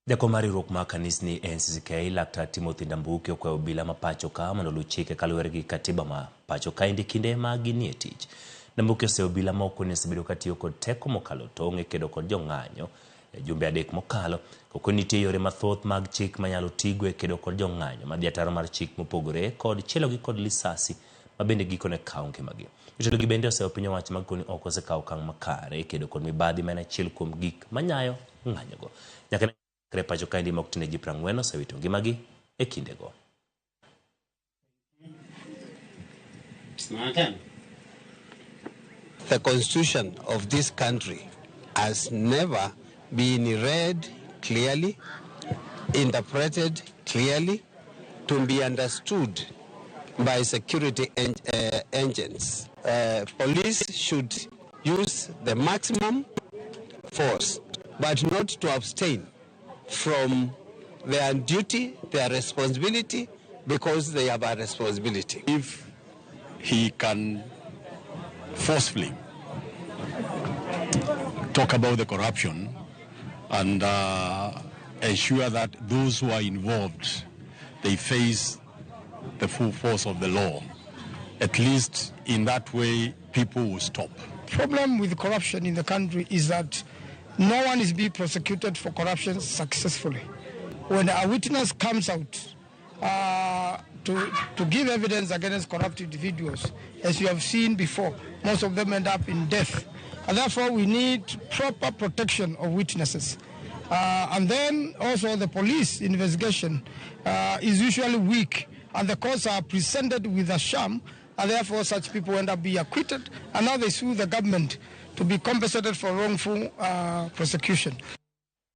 Jakom mar riwruok mar kanisni NCCK Laktar Timothy Ndambuki okwayo obila ma pacho ka mondo oluw chike kaluwore gi katiba ma pacho kaendi kinde ma ginie tich. Ndambuki oseyo obila moko ni osebedo katiyo kod teko mokalo tong' e kedo kod jong'anyo e jumbe adek mokalo. Koko nitie yore mathoth mag chik manyalo tigo e kedo kod jong'anyo madhi ataro mar chik mopogore kod chielogi kod lisasi ma bende gikone kawo ngimagi. Jotelogi bende oseyo piny owacho ma gikoni ok osekawo okang' makare e kedo kod mibadhi ma en achiel kuom gik manyayo ng'anyogo. Nyaka ne pacho kaendi mok tin ne ji 40 osewito ngimagi e kindego. The constitution of this country has never been read clearly, interpreted clearly, to be understood by security agents. Police should use the maximum force, but not to abstain from their duty, their responsibility, because they have a responsibility. If he can forcefully talk about the corruption and ensure that those who are involved, they face the full force of the law. At least in that way, people will stop. Problem with corruption in the country is that no one is being prosecuted for corruption successfully. When a witness comes out to give evidence against corrupt individuals, as you have seen before, most of them end up in death. And therefore, we need proper protection of witnesses. And then also the police investigation is usually weak, and the courts are presented with a sham, and therefore such people end up being acquitted, and now they sue the government to be compensated for wrongful prosecution.